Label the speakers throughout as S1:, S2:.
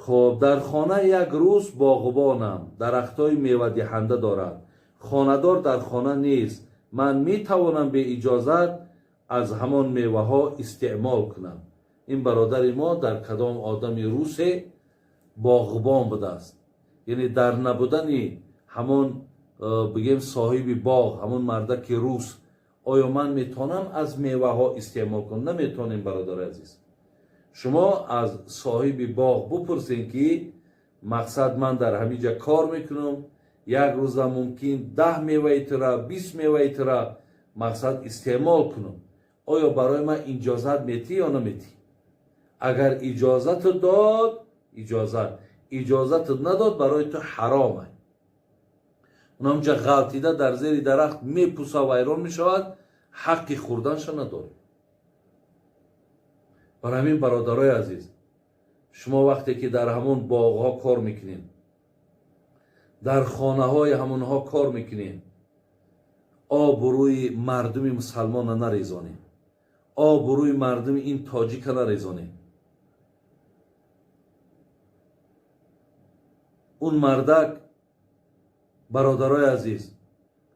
S1: Хоб, дар хона як рӯз боғбонам, дарахтҳои мевадиҳанда дорад. Хонадор дар хона нест. Ман метавонам беиҷозат аз ҳамон меваҳо истеъмол кунам? Ин бародари мо дар кадом одами русе боғбон будааст, яъне дар набудани ҳамон бигем соҳиби боғ, ҳамон мардаки рус, оё ман метавонам аз меваҳо истеъмол кунам? Наметавонем, бародари азиз. Шумо аз соҳиби боғ бупурсем, ки мақсад, ман дар ҳамин ҷа кор мекунам, як рӯза мумкин 10 меваи тура, 20 меваи тура мақсад истеъмол кунам, оё барои ман иҷозат метӣ ё наметӣ? Агар иҷозату дод, иҷозат, иҷозату надод, барои ту ҳаром. Унамҷа ғалтида дар зери дарахт мепуса, вайрон мешавад, ҳаққи хӯрданша надорӣ. Бар ҳамин, бародарои азиз, шумо вақте ки дар ҳамон боғҳо кор мекунед, дар хонаҳои ҳамонҳо кор мекунед, обрӯи мардуми мусалмона нарезонед, обрӯи мардуми ин тоҷика нарезонед. Он мардак, бародарои азиз,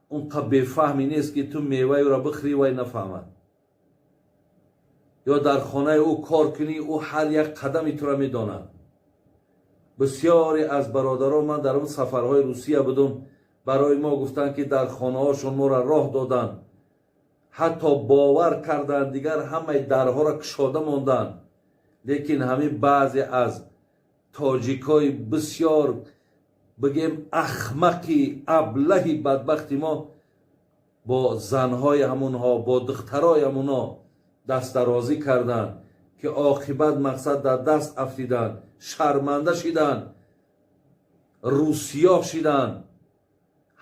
S1: он қа бефаҳме нест, ки ту меваеро бихӯрӣ, вай нафаҳмад, ё дар хонаи ӯ кор кунӣ, ӯ ҳар як қадами тура медонад. Бисёре аз бародарон, ман дар он сафарҳои Русия будум, барои мо гуфтанд, ки дар хонаҳошон моро роҳ доданд, ҳатто бовар карданд, дигар ҳамаи дарҳоро кушода монданд. Лекин ҳамин баъзе аз тоҷикҳои бисёр, бигем, ахмақи аблаҳи бадбахти мо бо занҳои ҳамонҳо, бо духтарои ҳамонҳо дастдарозӣ карданд, ки оқибат мақсад дар даст афтиданд, шарманда шиданд, русиёҳ шиданд.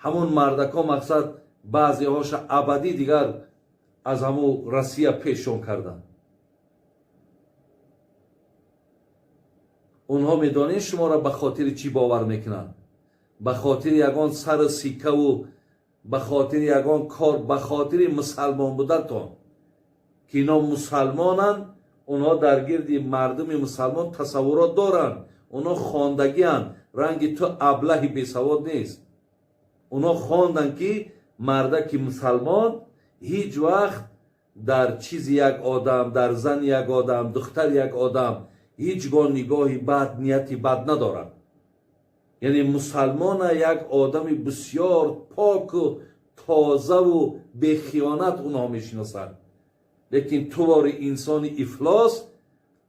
S1: Ҳамон мардакҳо мақсад баъзеҳоша абадӣ дигар аз ҳамун Россия пешон карданд. Онҳо медонед шуморо ба хотири чӣ бовар мекунанд? Ба хотири ягон сару сиккаву ба хотири ягон кор, ба хотири мусалмон будантон, ки ино мусалмонанд. Онҳо дар гирди мардуми мусалмон тасаввурот доранд, онҳо хондагианд, ранги ту аблаҳи бесавод нест. Онҳо хонданд, ки мардаки мусалмон ҳеҷ вақт дар чизи як одам, дар зани як одам, духтари як одам ҳеҷ гоҳ нигоҳи бад, нияти бад надорад. Яъне мусалмона як одами бисёр поку тозаву бехиёнат онҳо мешиносанд. Лекин ту вори инсони ифлос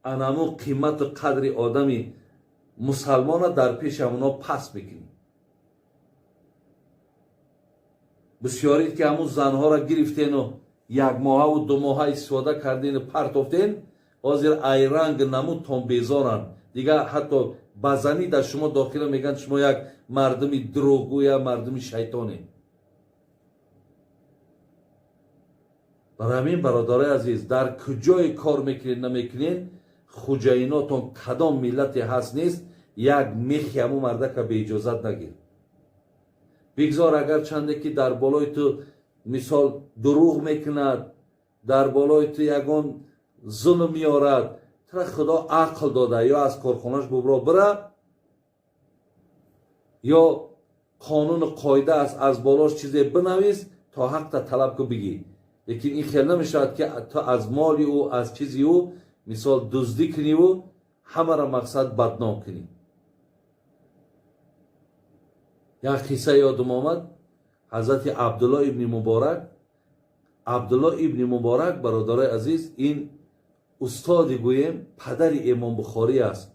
S1: анаму қимату қадри одами мусалмона дар пеши ҳамонҳо паст мекунӣ. Бисёрид, ки ҳамун занҳоро гирифтену як моҳаву 2 моҳа истифода кардену партофтен, ҳозир айранг намудтон безоранд. Дигар ҳатто ба занӣ дар шумо дохила мегӯянд, шумо як мардуми дурӯғгӯя, мардуми шайтоне. Барои ҳамин, бародарои азиз, дар куҷое кор мекунед, намекунед, хуҷаинотон кадом миллате ҳаст нест, як мехи ҳамун мардака беиҷозат нагир. Бигзор агарчанде ки дар болои ту мисол дурӯғ мекунад, дар болои ту ягон зулм меорад, тура Худо ақл дода, ё аз корхонаш бубро бира, ё қонуну қоида аст, аз болош чизе бинавис, то ҳақта талаб ку, бигӣ. Лекин ин хел намешавад, ки ту аз моли ӯ, аз чизи ӯ мисол дуздӣ куниву ҳамаро мақсад бадном кунӣ. Як қисса ёдум омад. Ҳазрати Абдулло ибни Муборак. Абдулло ибни Муборак, бародарои азиз, ин устоди, гӯем, падари Имом Бухорӣ аст.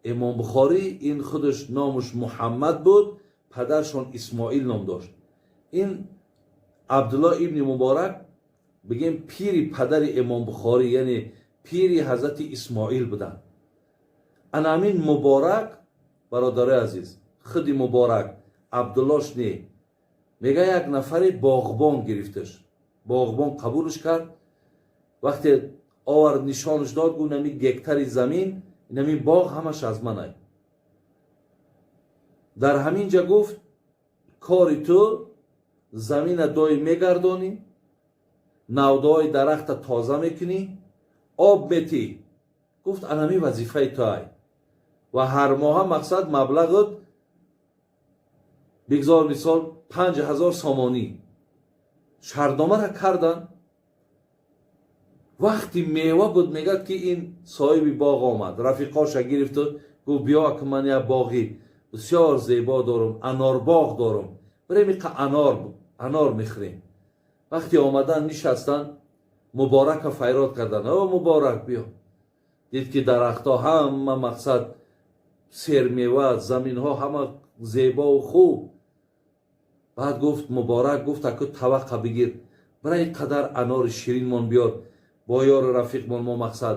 S1: Имом Бухорӣ ин худаш номуш Муҳаммад буд, падаршон Исмоил ном дошт. Ин Абдулло ибни Муборак, бигем, пири падари Имом Бухорӣ, яъне пири ҳазрати Исмоил буданд. Ана ҳамин Муборак, бародарои азиз, худи Муборак, Абдуллош не, мега, як нафаре боғбон гирифташ, боғбон қабулш кард. Вақте овард, нишонаш дод, гуфт: нами гектари замин, нами боғ ҳамаш аз манай. Дар ҳамин ҷа, гуфт, кори ту замина доим мегардонӣ, навдаҳои дарахта тоза мекунӣ, об метӣ. Гуфт, анами вазифаи ту ай. Ва ҳар моҳа мақсад маблағат бигзор мисол 5000 сомонӣ. Шартномаро кардан. Вақти мева буд, мегӯяд ки ин соҳиби боғ омад, рафиқоша гирифту гуфт: биё, ки ман як боғи бисёр зебо дорам, анорбоғ дорам, бирем иқа анор мехӯрем. Вақти омадан нишастан, Муборака файрод кардан: о Муборак, биё. Дид ки дарахтҳо ҳама мақсад сермева, заминҳо ҳама зебову хуб. Баъд гуфт Муборак, гуфт: аку таваққа бигир, бира ин қадар анори ширинмон биёр, бо ёру рафиқмон мо мақсад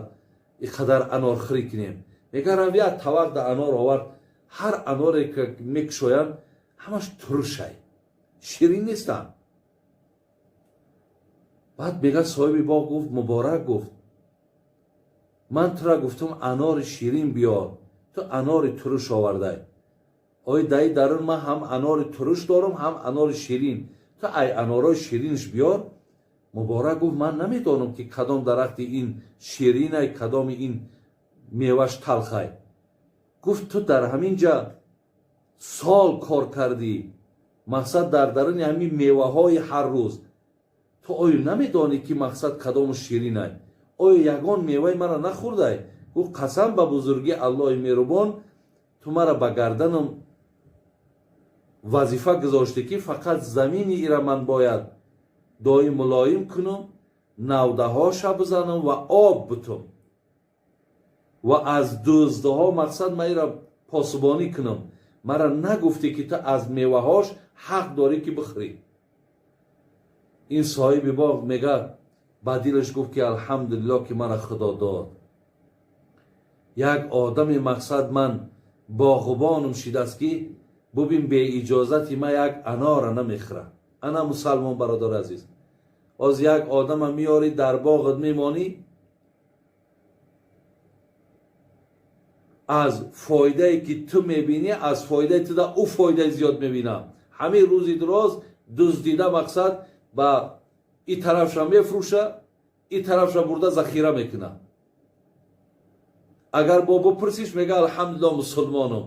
S1: ин қадар анорхӯрӣ кунем. Мега равия тавақ да анор овард. Ҳар аноре ки мекушоянд, ҳамаш турушай, ширин нестанд. Баъд мега соҳиби боғ гуфт: Муборак, гуфт, ман тура гуфтам анори ширин биёр, ту анори туруш овардай. Ой, даи дарун ман ҳам анори туруш дорам, ҳам анори ширин, ту ай анорои ширинш биёр. Муборак гуфт: ман намедонам ки кадом дарахти ин ширинай, кадоми ин меваш талхай. Гуфт: ту дар ҳамин ҷа сол кор кардӣ, мақсад дар даруни ҳамин меваҳои ҳар рӯз, ту оё намедонӣ ки мақсад кадому ширинай? Оё ягон меваи мара нахӯрдай? Гуфт: қасам ба бузургии Аллоҳи меҳрубон, ту мара ба гарданам вазифа гузоштӣ ки фақат замини ира ман бояд доим мулоим кунам, навдаҳоша бизанам ва об бутум ва аз дуздаҳо мақсад ман ира посубонӣ кунам. Мара нагуфтӣ ки ту аз меваҳош ҳақ дорӣ ки бихӯрӣ. Ин соҳиби боғ мега ба дилаш гуфт ки алҳамдулиллоҳ, ки мара Худо дод як одами мақсад ман боғубонум шидааст, ки бубин, беиҷозати ман як анора намехӯра. Ана мусалмон, бародари азиз, оз як одама меёрӣ, дар боғат мемонӣ, аз фоидае ки ту мебинӣ, аз фоидаи ту да ӯ фоидаи зиёд мебина. Ҳамин рӯзи дуроз дуздида мақсад ба и тарафша мефурӯша, и тарафша бурда захира мекуна. Агар бо бупурсиш, мега: алҳамдулиллоҳ, мусулмонам.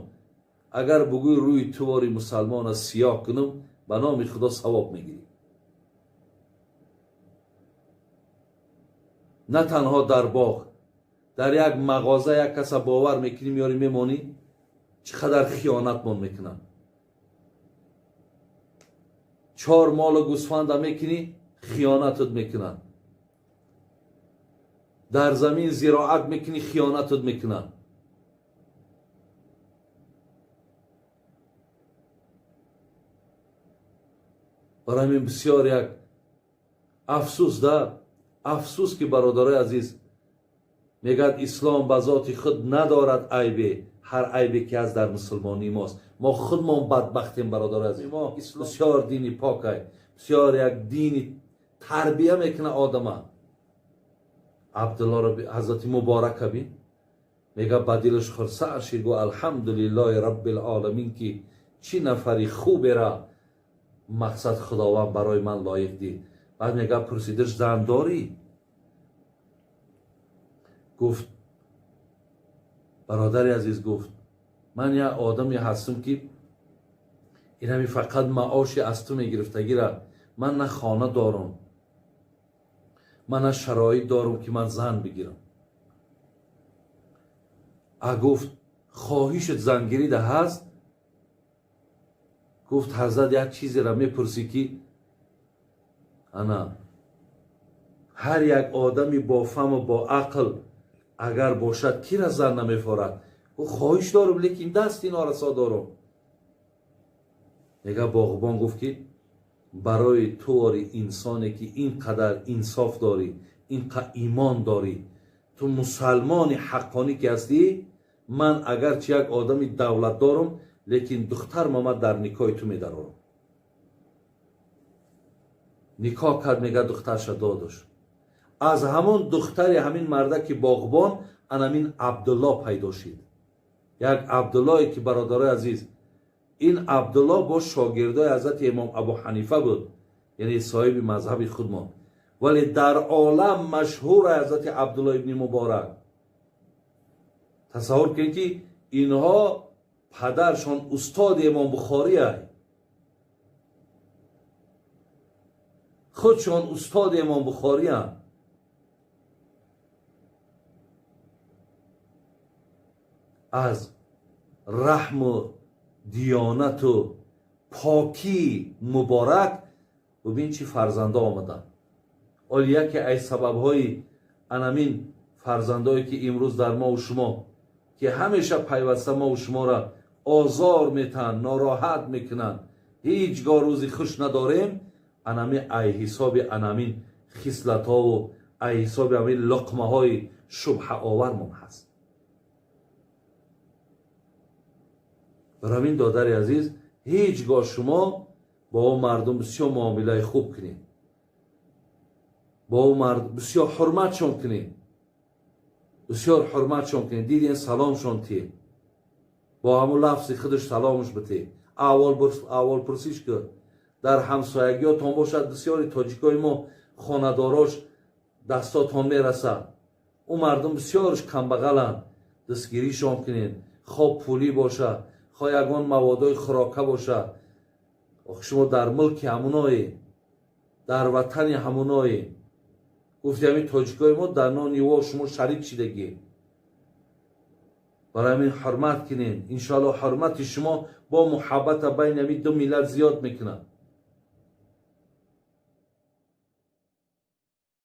S1: Агар бугӯй рӯи тувори мусалмона сиёҳ кунам, ба номи Худо савоб мегирӣ. На танҳо дар боғ, дар як мағоза як каса бовар мекунӣ, меёрӣ, мемонӣ, чӣ қадар хиёнатмон мекунанд. Чор молу гӯсфанда мекунӣ, хиёнатат мекунанд. Дар замин зироат мекунӣ, хиёнатат мекунанд. Барои ҳамин бисёр як афсӯс да афсӯс, ки бародарои азиз, мегӯяд: ислом ба зоти худ надорад айбе, ҳар айбе ки ҳаст дар мусулмонии мост. Мо худмон бадбахтем, бародарои азиз. Мо бисёр дини покай, бисёр як дини тарбия мекуна одама. Абдуллоро, ҳазрати Муборака бин, мега ба дилаш хурсанд шид, гу: алҳамдулиллоҳи раббил оламин, ки чӣ нафари хубера мақсад Худованд барои ман лоиқ дид. Баъд мега пурсидаш: зан дорӣ? Гуфт: бародари азиз, гуфт, ман як одаме ҳастам, ки инами фақат маоши аз ту мегирифтагира, ман на хона дорам, ман на шароит дорам, ки ман зан бигирам. А гуфт: хоҳишат зангирида ҳаст? Гуфт: ҳазрат, як чизеро мепурсӣ, ки ана ҳар як одами бофаҳму бо ақл агар бошад, кира зан намефорад? Гуфт: хоҳиш дорам, лекин дасти норасо дорам. Мега боғбон гуфт, ки барои туори инсоне ки ин қадар инсоф дорӣ, ин қадар имон дорӣ, ту мусалмони ҳаққонӣ ки ҳастӣ, ман агарчи як одами давлат дорам, лекин духтарма ман дар никоҳи ту медарорам. Никоҳ кард, мега духтарша додуш. Аз ҳамон духтари ҳамин мардаки боғбон анамин Абдулло пайдо шид. Як Абдуллое ки, бародарои азиз, ин Абдулло бо шогирдои ҳазрати имом Абу Ҳанифа буд, яъне соҳиби мазҳаби худмон, вале дар олам машҳур ҳазрати Абдулло ибни Муборак. Тасаввур кунед, ки Инҳо падаршон устоди Имом Бухорӣ ай, худшон устоди Имом Бухорианд. Аз раҳму диёнату покии муборак бубин чӣ фарзандо омаданд. Оли яке аз сабабҳои анамин фарзандое ки имрӯз дар мову шумо, ки ҳамеша пайваста мову шуморо озор метаҳанд, нороҳат мекунанд, ҳеҷ гоҳ рӯзи хуш надорем, анами ай ҳисоби анамин хислатҳову ай ҳисоби амин луқмаҳои шубҳаовармон ҳаст. Барои ин, додари азиз, ҳеҷ гоҳ шумо бо ӯ мардум бисёр муомилаи хуб кунед, бо ӯ бисёр ҳурматшон кунед, бисёр ҳурматшон кунед. Диден, саломшон тиед, бо ҳамун лафзи худаш саломш битед, аҳволпурсиш кун. Дар ҳамсоягиётон бошад, бисёри тоҷикои мо хонадорош дастотон мерасад, ӯ мардум бисёрш камбағаланд, дастгиришон кунед, хоб пулӣ бошад, хо ягон маводои хӯрока бошад. Шумо дар мулки ҳамуное, дар ватани ҳамуное. Гуфти ҳамин тоҷикои мо дар нони во шумо шарик шидагӣ. Барои ҳамин ҳурмат кунед. Иншоалло, ҳурмати шумо бо муҳаббата байни ҳамин ду миллат зиёд мекунад.